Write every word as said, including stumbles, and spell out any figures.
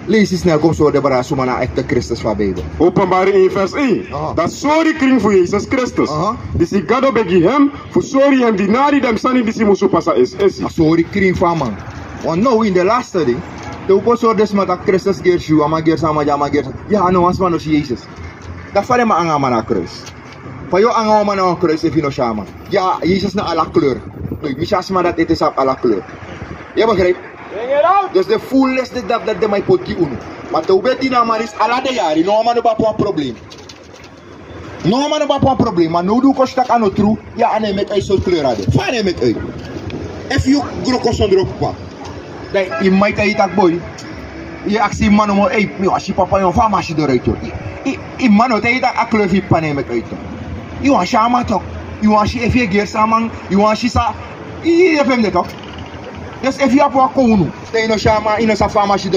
Leisi snel kon sori den brada suma na a ekte Kristus fu a Bijbel. Openbaring één vers één. Aha. Dan sori krin fu Yesus Kristus. Aha. Disi Gado ben gi hem fu sori hem dinari den sani disi musu pasa esi esi. A sori krin fu a man. Want now in the last day, te un kon sori den sma taki Kristus gersi yu, a man gersi a man, a man gersi. Ya, a no wan sma no si Yesus. Dan fa den man nanga a man na a kruis. Fa yu o nanga wan man na wan kruis efu yu no si a man? Ya, Yesus na ala kleur. No, yu si a sma dati ete san abi ala kleur. Yu e begrijp? Dus den full les dati, dati den man e poti gi unu. Ma te un ben e dini a man disi ala den yari, no wan man no ben abi wan problem. No wan man no ben abi wan problem. Ma now di un kon si taki a no tru, ya, a no e meki uit sortu kleur a de. Fa a no e meki uit? Efu yu gro kon sondro papa, dan yu mama e taigi yu taki boi, yu e aksi yu mama nomo, ei, mi wani si papa, yu wani fa a man sidon right, yu. Yu, yu, yu mama no taigi yu taki a kleur fu yu papa no e meki uit. Yu wani si a man toch. Yu wani si efu yu e gersi a man, yu wani si san. Yu, yu, yu e fende toch. Dus efu yu abi wan kownu, dan yu no si a man, yu no sabi fa a man sidon.